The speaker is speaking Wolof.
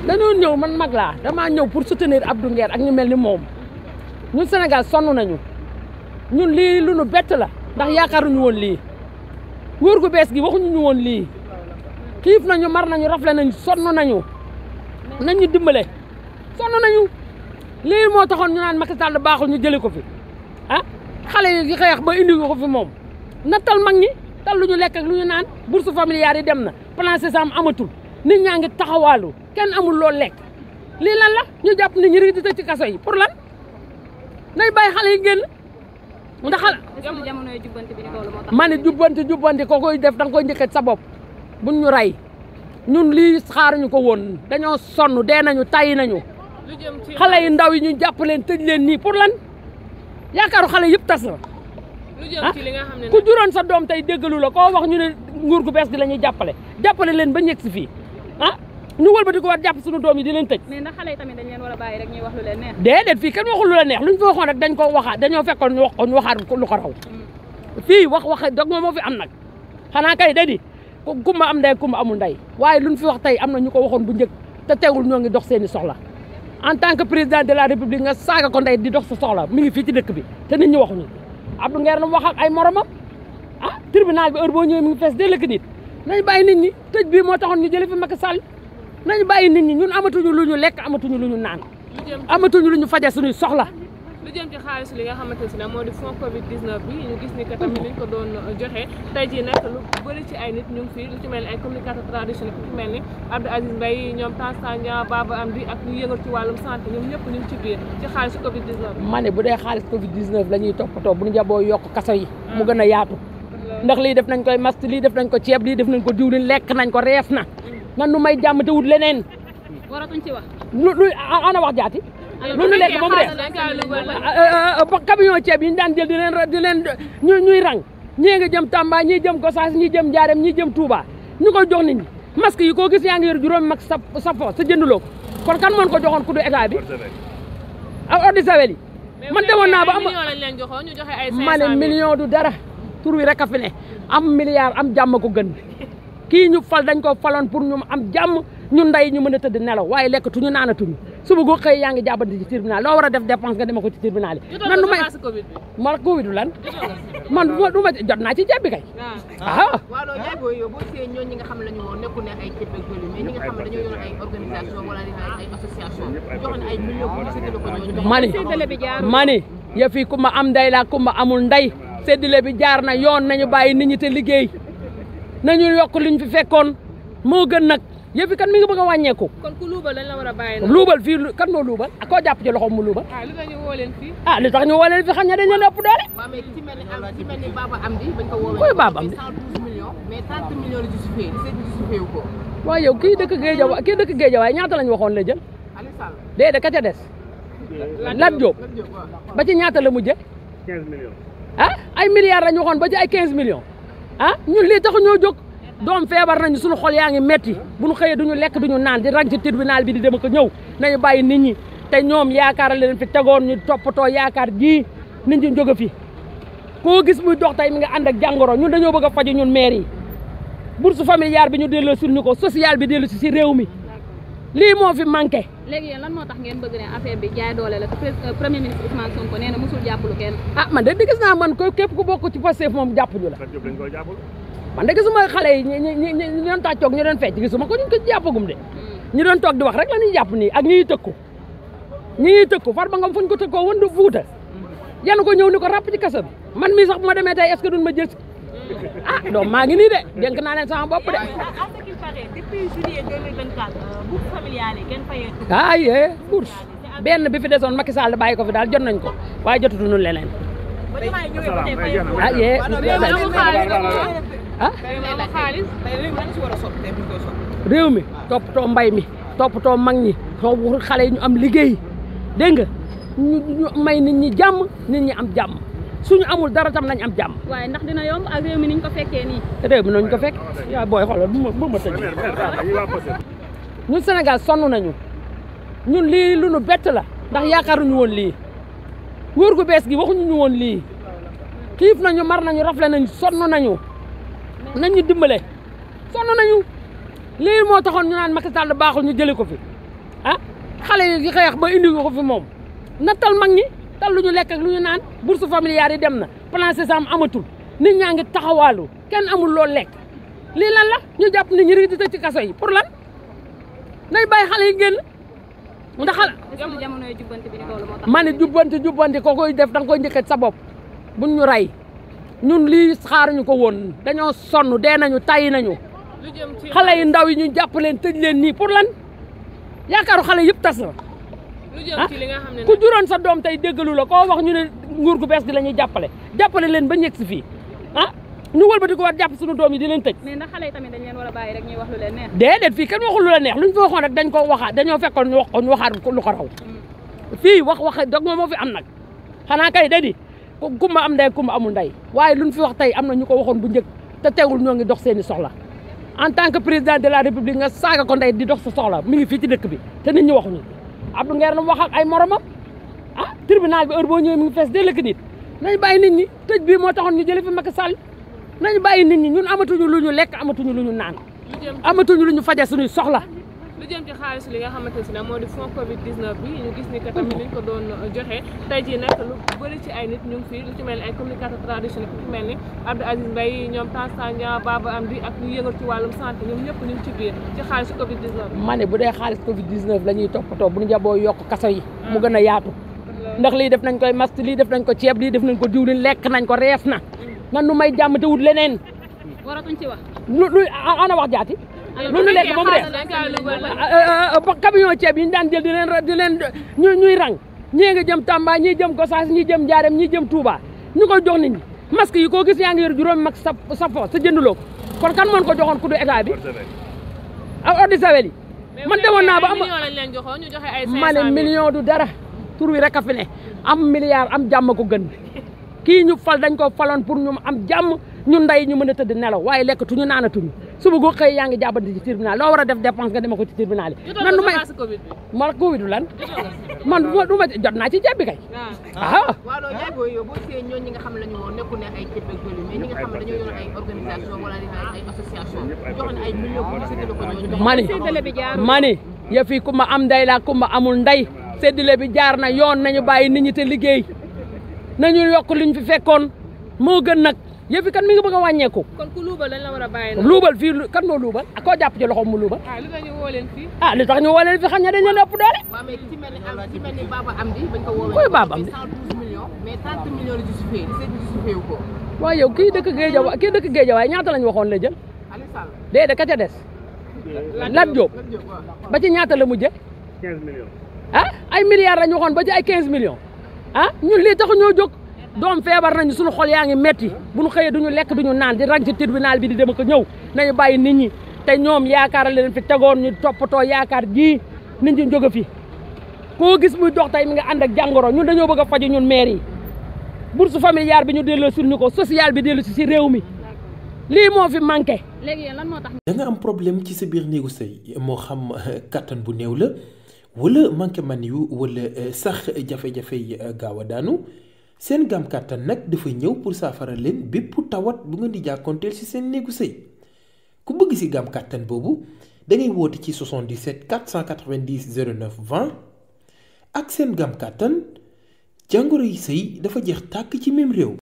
dañoo ñëw man mag laa damaa ñëw pour soutenir Abdou Nguer ak ñu mel ni moom ñun Sénégal sonn nañu ñun lii lu nu bett la ndax yaakaaruñu woon lii nguur gu bees gi waxuñu ñu woon lii xiif nañu mar nañu rafle nañu sonn nañu nañu dimbale sonn nañu lii moo taxoon ñu naan Macky Sall baaxul ñu jëlee ko fi ah xale yi xeex ba indi ko fi moom nattal mag ñi tal lu ñu lekk ak lu ñu naan bourse familiale yi dem na plan Sésame amatul nit ñaa ngi taxawaalu kenn amul loo lekk lii lan la ñu jàpp nit ñi rek di tëj ci kaso yi pour lan nay bàyyi xale yi génn ndax ma ne jubbanti ko koy def da nga koy njëkkat sa bopp buñ ñu rey ñun lii xaaruñu ko woon dañoo sonn dee nañu tàyyi nañu xale yi ndaw yi ñu jàpp leen tëj leen nii pour lan yaakaaru xale yëpp tas la ku juróon sa doom tey déggalu la koo wax ñu ne nguur gu bees gi la ñuy jàppale leen ba ñegg si fii ah ñu wëlbati ko war jàpp suñu doom yi di leen tëj. mais ndax xale yi tamit dañ leen war a bàyyi rek ñuy wax lu leen neex. déedéet fii kenn waxul lu la neex luñ fi waxoon rek dañ ko waxaat dañoo fekkoon ñu wax ko ñu waxaat lu ko raw fii wax dog moo fi am nag xanaa kay da di kumba am ndey kumba amul ndey waaye luñ fi wax tey am na ñu ko waxoon bu njëkk te teewul ñoo ngi dox seeni soxla en tant que président de la république nga saaga ko ndey di dox sa soxla mi ngi fii ci dëkk bi te nit ñi waxuñu Abdou Nguer na wax ak ay moromam ah tribunal bi heure boo ñëwee mi ngi fees dee lëkk nit nañ bàyyi nit ñi tëj bii moo taxoon ñu jëlee fi Macky Sall nañ bàyyi nit ñi ñun amatuñu lu ñu lekk amatuñu lu ñu naan amatuñu lu ñu faje suñuy soxla lu jëm ci xaalis li nga xamante ne moo di fond Covid 19 bi ñu gis ni que tamit liñ ko doon joxe tey jii nag lu bëri ci ay nit ñu ngi fi lu ci mel ni ay communicateur traditionnel ku ci mel ni Abdou Aziz Mbaye ñoom Tanzania Baba Amdi ak ñu yëngal ci wàllum santé ñoom ñëpp ñu ngi ci biir ci xaalis Covid 19 bi. ma ne bu dee xaalis Covid 19 la ñuy toppatoo bu ñu jaboo yokk kaso yi mu gën a yaatu ndax lii def nañ koy mast lii def nañ ko ceeb lii def nañ ko diwlin lekk nañ ko rees na man nu may jàmm te wut leneen. waratuñ ci wax. lu ana wax jaati. lu ñu lekk moom rees camion ceeb yi ñu daan jël di leen ñuy rang ñii nga jëm Tamba ñii jëm Gossas ñii jëm Ndiarème ñii jëm Touba ñu koy jox nit ñi masque yi koo gis yaa ngi yor juróomi mag sa poos sa jënduloo ko kon kan moon ko joxoon ku du état bi ak eau de Javel yi man demoon naa ba am ma ne million du dara tur wi rek a fi ne am milliard am jàmm ko gën kii ñu fal dañ ko faloon pour ñu am jàmm ñu ndey ñu mën a tëdd nelaw waaye lekkatuñu naanatuñu suba goo xëy yaa ngi jàppante ci tribunal loo war a def dépense nga dema ko ci tribunal yi man du may ma Covid du lan man du ma jot naa ci ceeb bi kay waaw loolu yaay booy yow boo gisee ñooñu ñi nga xam ne la ñu woon nekku ne ay ceeb ak yooyu mais ñi nga xam ne dañoo yor ay organisation wala ay association jox ne ay millions pour séddale ko ñooñu ma ni ya fii kumba am ndey la kumba amul ndey séddale bi jaar na yoon nañu bàyyi nit ñi te liggéey nañu yokk liñ fi fekkoon moo gën nag yëf yi kan mi ngi bëgg a wàññeeku. kon ku luubal dañ la war a bàyyi nag. luubal fii kan moo luubal ak koo jàpp ci loxoom mu luubal. li tax ñu woo leen fii. li tax ñu woo leen fii xam ne dañ leen ëpp doole. waaw mais ci mel ni Baba Amdi bañ ko woowee. kuy Baba Amdi 112 millions mais 30 millions la justifié justifié wu ko. waaw yow kii dëkk Géejawaay ñaata lañ waxoon la jël. Aliou Sall. déedéet ka ca des. Lat Diop ba ci ñaata la mujjee. 15 millions. ay milliards lañ waxoon ba ci ay 15 millions. ñun lii taxu ñoo jóg. doom feebar nañu suñu xol yaa ngi metti bu ñu xëyee duñu lekk duñu naan di rang ci tribunal bi di dem ko ñëw nañu bàyyi nit ñi te ñoom yaakaar leen fi tegoon ñu toppatoo yaakaar ji nit ñi jóge fi koo gis muy dox tey mi nga ànd ak jàngoro ñun dañoo bëgg a faju ñun maire yi bourse familiale bi ñu delloo suñu ko social bi dellu si réew mi lii moo fi manqué. léegi yéen lan moo tax ngeen bëgg ne affaire bi jaay doole la te premier ministre Ousmane Sonko nee na musul jàppalu kenn. man de gis naa man ko képp ku bokk ci Pastef moom jàppuñu la. man de gisuma xale yi ñu doon tàccoog ñu doon fecc gisuma ko ñu ko jàppagum de ñu doon toog di wax rek la ñuy jàpp nii ak ñi ñuy tëkku far ba nga fuñ ko tëkkoo woon du fuuta yan ko ñëw ni ko ràpp ci kasa bi man mii sax bu ma demee tey est-ce que duñ ma jël doom maa ngi nii de dénk naa leen sama bopp de. à ce qu'il paraît depuis juillet 2024 bourse familiale yi kenn fayee. yee bourse benn bi fi desoon Macky Sall bàyyi ko fi daal jot nañ ko waaye jotutuñu leneen. yee. réew mi toppatoo mbay mi toppatoo mag ñi topp xale yi ñu am liggéey dégg nga ñu may nit ñi jàmm nit ñi am jàmm suñu amul dara tam nañ am jàmm. waaye ndax dina yomb ak réew mi niñ ko fekkee nii. réew mi nañ ko fekk yaa booy xoolal bu ma tëj ñun Sénégal sonn nañu ñun lii lu nu bett la ndax yaakaaruñu woon lii nguur gu bees gi waxuñu ñu woon lii xiif nañu mar nañu rafle nañu sonn nañu dimbale sonn nañu lii moo taxoon ñu naan Macky Sall baaxul ñu jëlee ko fi ah xale yi xeex ba indi ko fi moom na tal mag ñi tal lu ñu lekk ak lu ñu naan bourse familiale yi dem na plan Sésame amatul nit ñaa ngi taxawaalu kenn amul loolu lekk lii lan la ñu jàpp nit ñi rek di tëj ci kaso yi pour lan nay bàyyi xale yi génn ndax xale jamono yi jubbanti bi ni loolu moo tax ma ne jubbanti ko koy def da nga koy njëkkat sa bopp buñ ñu rey ñun lii xaaruñu ko woon dañoo sonn dee nañu tàyyi nañu xale yu ndaw yi ñu jàpp leen tëj leen nii pour lan yaakaaru xale yëpp tas na ku juróon sa doom tey déggalu la koo wax ñu ne nguur gu bees gi la ñuy jàppale leen ba ñegg si fii ah ñu wëlbati ko war jàpp suñu doom yi di leen tëj mais ndax xale yi tamit dañ leen war a bàyyi rek ñuy wax lu leen neex déedéet fii kenn waxul lu la neex luñ fi waxoon rek dañ ko waxaat dañoo fekkoon ñu wax ko ñu waxaat lu ko raw fii wax dog moo fi am nag xanaa kay da di kumba am ndey kumba amul ndey waaye luñ fi wax tey am na ñu ko waxoon bu njëkk te teewul ñoo ngi dox seeni soxla en tant que président de la république nga saaga ko ndey di dox sa soxla mi ngi fii ci dëkk bi te nit ñi waxuñu Abdou Nguer la mu wax ak ay moromam ah tribunal bi heure boo ñëwee mi ngi fees dellëkk nit nañ bàyyi nit ñi tëj bii moo taxoon ñu jëlee fi Macky Sall nañ bàyyi nit ñi ñun amatuñu lu ñu lekk amatuñu lu ñu naan amatuñu lu ñu faje suñuy soxla lu jëm ci xaalis li nga xamante ne moo di fond Covid 19 bi ñu gis ni que tamit liñ ko doon joxe tey jii nag lu bëri ci ay nit ñu ngi fii lu ci mel ni ay communicateurs traditionnels ku ci mel ni Abdou Aziz Mbaye ñoom Tanzania Baba Amdi ak ñu yëngal ci wàllum santé ñoom ñëpp ñu ngi ci biir ci xaalis Covid 19 bi. ma ne bu dee xaalis Covid 19 la ñuy toppatoo bu ñu jaboo yokk kaso yi mu gën a yaatu ndax lii def nañ koy masque lii def nañ ko ceeb lii def nañ ko diwlin lekk nañ ko rees na nan nu may jàmm te wut leneen waratuñ ci wax lu ana wax jaati lu ñu lekk moom rees camion ceeb yi ñu daan jël di leen ñuy rang ñii nga jëm Tamba ñii jëm Gossas ñii jëm Ndiarème ñii jëm Touba ñu koy jox nit ñi masque yi koo gis yaa ngi yor juróomi mag sa poos sa jënduloo ko kon kan moon ko joxoon ku du état bi ak eau de javel yi man demoon naa ba am ma ne million du dara tur wi rek a fi ne am milliard am jàmm ko gën kii ñu fal dañ ko faloon pour ñu am jàmm ñun nday ñu mën a tëdd nelaw waaye lekkatuñu naanatuñu suba goo xëy yaa ngi jàppante ci tribunal loo war a def dépense nga dema ko ci tribunal yi nan du may ma Covid lan man du ma jot naa ci jàbbi kay waaw loolu yaay booy yow boo see ñooñu ñi nga xam ne la ñu woon nekku ne ay ceeb ak joli mais ñi nga xam ne dañoo yor ay organisation wala ay association joxe ne ay millions bu ñu séddale ko ñooñu ma ni yëf yi kumba am ndey la kumba amul ndey séddale bi jaar na yoon nañu bàyyi nit ñi te liggéey nañu yokk liñ fi fekkoon moo gën nag yëf yi kan mi ngi bëgg a wàññeeku. kon ku luubal dañ la war a bàyyi nag. luubal fii kan moo luubal ak koo jàpp ci loxoom mu luubal. li tax ñu woo leen fii. li tax ñu woo leen fii xam ne dañ leen ëpp doole. waaw mais ci mel ni Baba Amdi bañ ko woowee. koy Baba Amdi 112 millions mais 30 millions la justifié li seen justifié wu ko. waaw yow kii dëkk Géejawaay ñaata lañ waxoon la jël. Aliou Sall. déedéet ka ca des. Lat Diop ba ci ñaata la mujjee. 15 millions. ay milliards lañ waxoon ba ci ay 15 millions. ñun lii taxu ñoo jóg. doom feebar nañu suñu xol yaa ngi metti bu ñu xëyee duñu lekk duñu naan di rang ci tribunal bi di dem ak ñëw nañu bàyyi nit ñi te ñoom yaakaar leen fi tegoon ñu toppatoo yaakaar ji nit ñi jóge fi koo gis muy dox tey mi nga ànd ak jàngoro ñun dañoo bëgg a faju ñun maire yi bourse familiale bi ñu delloo sul ñu ko social bi dellu si réew mi lii moo fi manqué. léegi yéen lan moo tax. da nga am problème ci sa biir néegu sëy moo xam kattan bu néew la wala manqué man yu wala sax jafe-jafe yi gaaw a daanu seen gam kàttan nag dafa ñëw pour saafara leen bépp tawat bu ngeen di jàkkoonteel ci seen néegu sëy ku bëgg ci gam kàttan boobu da ngay woote ci 77 490 09 20 ak seen gam kàttan jàngoro yi sëy dafa jeex tàkk ci même réew.